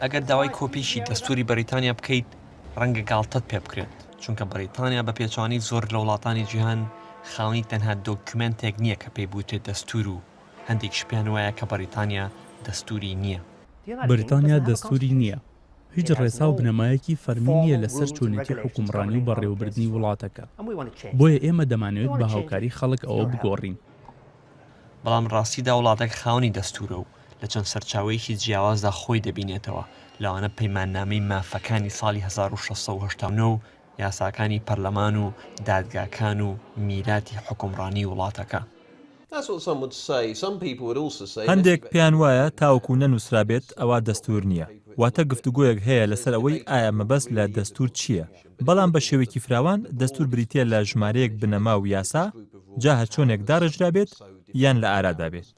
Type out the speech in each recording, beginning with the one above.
ئەگەر داوای کۆپیی دەستووری بەریتانیا بکەیت، ڕەنگە گاڵتەت پێ بکرێت، چونکە بەریتانیا بە پێچەوانەی زۆر لە وڵاتانی جیهان خاوەنی تەنها دۆکیومێنتێک نییە کە پێی بوترێت دەستوور و هەندێکیش پێیان وایە کە بەریتانیا دەستووری نییە. بەریتانیا دەستووری نییە. هیچ ڕێسا و بنەمایەکی فەرمی نییە لەسەر چۆنێتی حوکمڕانی و بەڕێوەبردنی وڵاتەکە. بۆیە ئێمە دەمانەوێت بە هاوکاری خەڵک ئەوە بگۆڕین. بەڵام ڕاستیدا وڵاتەکە خاوەنی دەستوورە و لە چەند سەرچاوەیەکی جیاوازدا خۆی دەبینێتەوە، لەوانە پەیماننامەی مافەکانی ساڵی 1689 و یاساکانی پەرلەمان و دادگاکان و میراتی حوکمڕانی وڵاتەکە. هەندێک پێیان وایە تاوەکو نەنووسرابێت ئەوا دەستوور نییە، واتە گفتوگۆیەک هەیە لەسەر ئەوەی ئایا مەبەست لە دەستوور چییە، بەڵام بە شێوەیەکی فراوان دەستوور بریتییە لە ژمارەیەک بنەما و یاسا، جا هەرچۆنێک داڕێژرابێت یان لە ئارادا بێت.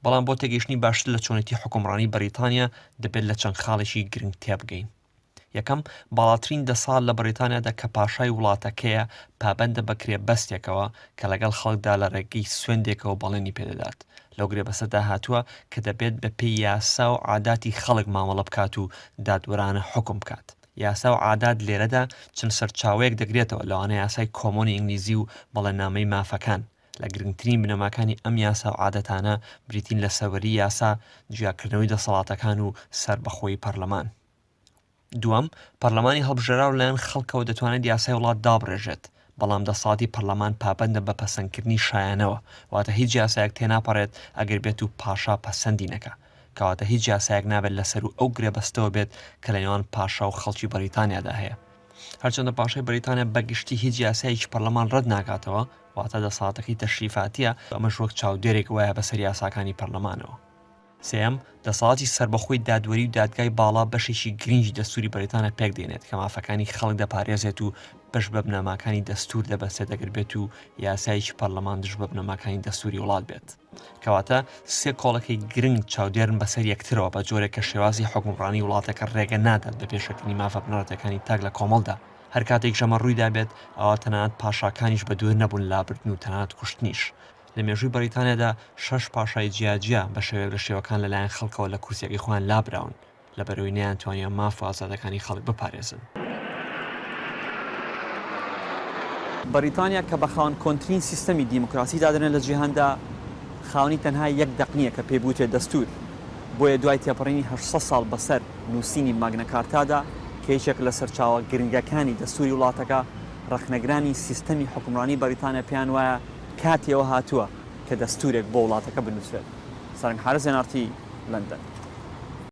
بەڵام بۆ تێگەیشتنی باشتر لە چۆنێتی حوکمڕانی بەریتانیا دەبێت لە چەند خاڵێکی گرنگ تێبگەین. یەکەم، باڵاترین دەسەڵات لە بەریتانیادا کە پاشای وڵاتەکەیە پابەندە بە گرێبەستێکەوە کە لەگەڵ خەڵکدا لە ڕێگەی سوێندێکەوە بەڵێنی پێدەدات. لەو گرێبەستەدا هاتووە کە دەبێت بەپێی یاسا و عاداتی خەڵک مامەڵە بکات و دادوەرانە حوکم بکات. یاسا و عادات لێرەدا چەند سەرچاوەیەک دەگرێتەوە لەوانە یاسای کۆمۆنی ئینگلیزی و بەڵێننامەی مافەکان. لە گرنگترین بنەماکانی ئەم یاسا و عادەتانە بریتین لە سەروەری یاسا، جیاکردنەوەی دەسەڵاتەکان و سەربەخۆیی پەرلەمان. دووەم، پەرلەمانی هەڵبژێراو لەلایەن خەڵکەوە دەتوانێت یاسای وڵات دابڕێژێت، بەڵام دەسەڵاتی پەرلەمان پابەندە بە پەسەندکردنی شایانەوە، واتە هیچ یاسایەک تێناپەڕێت ئەگەر بێت و پاشا پەسەندی نەکا. کەواتە هیچ یاسایەک نابێت لەسەروو ئەو گرێبەستەوە بێت کە لە نێوان پاشا و خەڵکی بەریتانیادا هەیە. هەرچەندە پاشای بەریتانیا بە گشتی هیچ یاسایەکی پەرلەمان ڕەت ناکاتەوە، واتە دەسەڵاتەکەی تەشریفاتییە، ئەمەش وەک چاودێرێک وایە بەسەر یاساکانی پەرلەمانەوە. سێیەم، دەسەڵاتی سەربەخۆی دادوەری و دادگای باڵا بەشێکی گرنگی دەستووری بەریتانیا پێکدێنێت کە مافەکانی خەڵک دەپارێزێت و پشت بە بنەماکانی دەستوور دەبەستێت ئەگەر بێت و یاسایەکی پەرلەمان دژ بە بنەماکانی دەستووری وڵات بێت. کەواتە سێ کۆڵەکەی گرنگ چاودێرن بەسەر یەکترەوە بە جۆرێک کە شێوازی حوکمڕانی وڵاتەکە ڕێگە نادات بە پێشەکردنی مافە بنەڕەتیەکانی تاک لە کۆمەڵدا. هەر کاتێکیش ئەمە ڕوویدابێت ئەوا تەنانەت پاشاکانیش بەدوور نەبوون لابردن و تەنانەت کوشتنیش. لە مێژووی بەریتانیادا شەش پاشای جیاجیا بە شێوەیەک لە شێوەکان لەلایەن خەڵکەوە لە کورسیەکەی خۆیان لابراون لەبەرئەوەی نەیانتوانیوە ماف و ئازادەکانی خەڵک بپارێزن. بەریتانیا کە بە خاوەن کۆنترین سیستەمی دیموکراسی دادەنرێت لە جیهاندا، خاوەنی تەنها یەک دەق نییە کە پێی بوترێت دەستوور، بۆیە دوای تێپەڕینی 800 ساڵ بەسەر نووسینی ماگنەکارتادا کە یەکێکە لە سەرچاوە گرنگەکانی دەستووری وڵاتەکە، ڕەخنەگرانی سیستەمی حوکمڕانی بەریتانیا پێیان وایە کاتی ئەوە هاتووە کە دەستوورێک بۆ وڵاتەکە بنووسرێت. سارنگ حارس، ئێن ئاڕ تی، لەندەن.